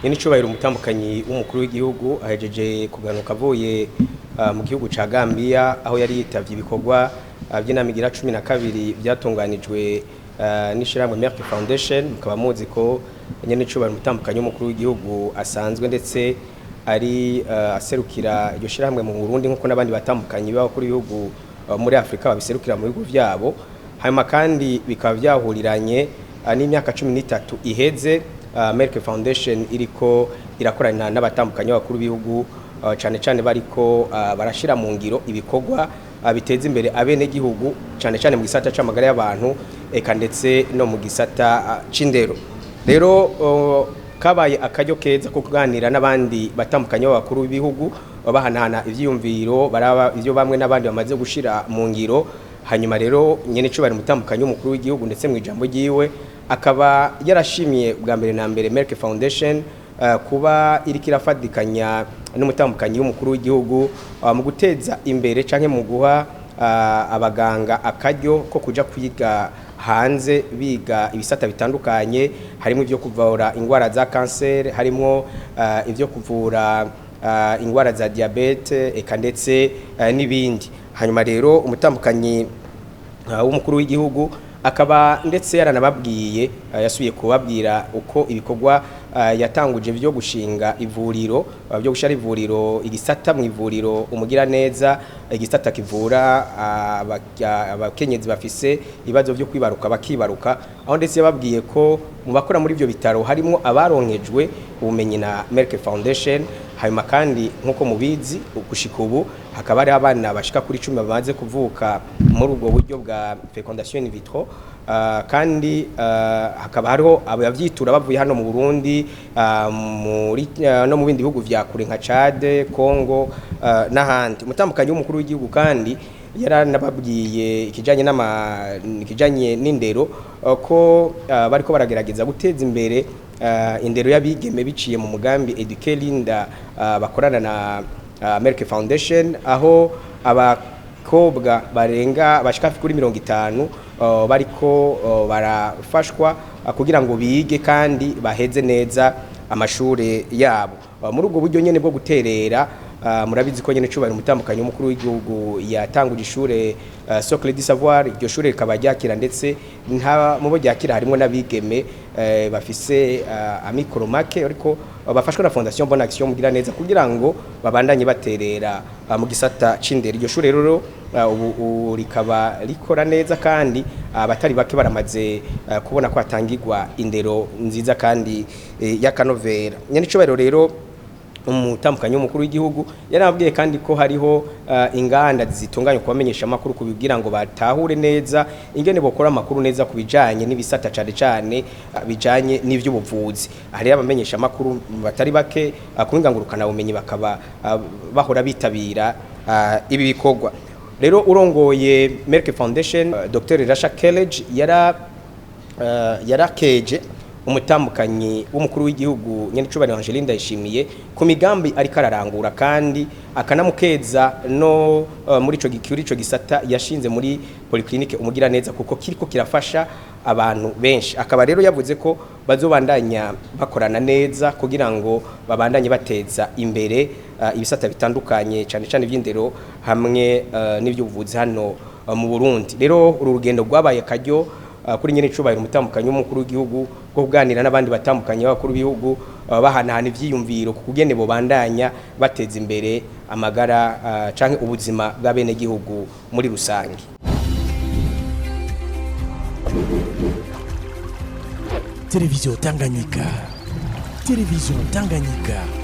Nyenicubahiro umutambukanyi w'umukuru w'igihugu ahejeje kuganuka avuye mu gihugu ca Gambia, aho yari yitavye ibikorwa vy'inama igira 12 vyatunganijwe n'ishirahamwe Merck Foundation. Mukaba muzi ko nyenicubahiro umutambukanyi w'umukuru w'igihugu asanzwe ndetse ari aserukira iryo shirahamwe mu Burundi, nkuko n'abandi batambukanyi b'abakuru b'ibihugu muri Afrika babiserukira mu bihugu vyabo. Hanyuma kandi bikaba vyahuriranye n'imyaka 13 iheze Merck Foundation iriko irakorana n'abatambukanyi b'abakuru b'ibihugu, cane cane bariko barashira mu ngiro ibikorwa biteza imbere abenegihugu, cane cane mu gisata c'amagara y'abantu, eka ndetse no mu gisata c'indero. Rero kabaye akaryo keza ko kuganira n'abandi batandukanye b'abakuru b'ibihugu, bahanahana ivyiyumviro, baraba ivyo bamwe n'abandi bamaze gushira mu ngiro. Hanyuma rero nyene cyo bari mutandukanye umukuru w'igihugu, ndetse mu ijambo ryiwe akaba yarashimiye bwa mbere na mbere Merck Foundation kuba iriko irafadikanya n'umutambukanyi w'umukuru w'igihugu mu guteza imbere canke mu guha abaganga akaryo ko kuja kwiga hanze, biga ibisata bitandukanye, harimo ibyo kuvura ingwara za kanseri, harimo ibyo kuvura ingwara za diabete, eka ndetse n'ibindi. Hanyuma rero umutambukanyi w'umukuru w'igihugu akaba ndetse yaranababwiye, yasubiye kubabwira uko ibikorwa yatanguje byo gushinga ivuriro, byo gushara ivuriro, igisata mu ivuriro Umugiraneza, igisata kivura abakenyezi bafise ibibazo byo kwibaruka bakibaruka, aho ndetse yababwiye ko mu bakora muri ibyo bitaro harimo abaronkejwe ubumenyi na Merck Foundation. Hanyuma kandi nk'uko mubizi, gushika ubu hakaba hari abana bashika kuri 10 bamaze kuvuka muri ubwo buryo bwa fécondation in vitro, kandi hakaba hariho abavyitura bavuye hano mu Burundi, muri no mu bindi bihugu vya kure nka Chad, Congo n'ahandi. Umutambukanyi w'umukuru w'igihugu kandi yaranababwiye ikijanye n'ama ikijanye n'indero, ko bariko baragerageza guteza imbere indero y'abigeme biciye mu mugambi Eduque Linda, bakorana na Merck Foundation, aho abakobwa barenga bashika kuri 50 bariko barafashwa kugira ngo bige kandi baheze neza amashure yabo. Muri ubwo buryo nyene bwo guterera, murabizi ko nyene cubahiro umutambukanyi w'umukuru w'igihugu yatanguje ishure Socle du Savoir. Iryo shure rikaba ryakira, ndetse nta mubo ryakira harimo n'abigeme bafise amikoro make, ariko bafashwa na Fondation Bonne Action Mugiraneza kugira ngo babandanye baterera mu gisata c'indero. Iryo shure rero ubu rikaba rikora neza, kandi abatari bake baramaze kubona ko hatangirwa indero nziza kandi y'akanovera. Nyene cubahiro rero umutambukanyi w'umukuru w'igihugu yarababwiye kandi ko hariho inganda zitunganya kubamenyesha amakuru, kugira ngo batahure neza ingene bokora amakuru neza ku bijanye n'ibisata, cane cane bijanye n'ivy'ubuvuzi. Hari abamenyesha amakuru batari bake ku ngurukana bumenyi bakaba bahora bitabira ibi bikorwa. Rero urongoye Merck Foundation, Dr Rasha Kelej, yarakeje umutambukanyi w'umukuru w'igihugu nyenicubahiro Angeline Ndayishimiye ku migambi ariko ararangura, kandi akanamukeza no muri ico gikuri ico gisata yashinze muri polyclinique Umugiraneza, kuko kiriko kirafasha abantu benshi. Akaba rero yavuze ko bazobandanya bakorana neza kugira ngo babandanye bateza imbere ibisata bitandukanye, cyane cyane iby'indero hamwe n'iby'ubuvuzi hano mu Burundi. Rero uru rugendo rwabaye akaryo kuri nyene icubahiro umutambukanyi w'umukuru w'igihugu bwo kuganira n'abandi batandukanye b'abakuru b'ibihugu, bahanahana ivyiyumviro ku kugene bobandanya bateza imbere amagara canke ubuzima bw'abenegihugu muri rusange. Television Tanganyika. Television Tanganyika.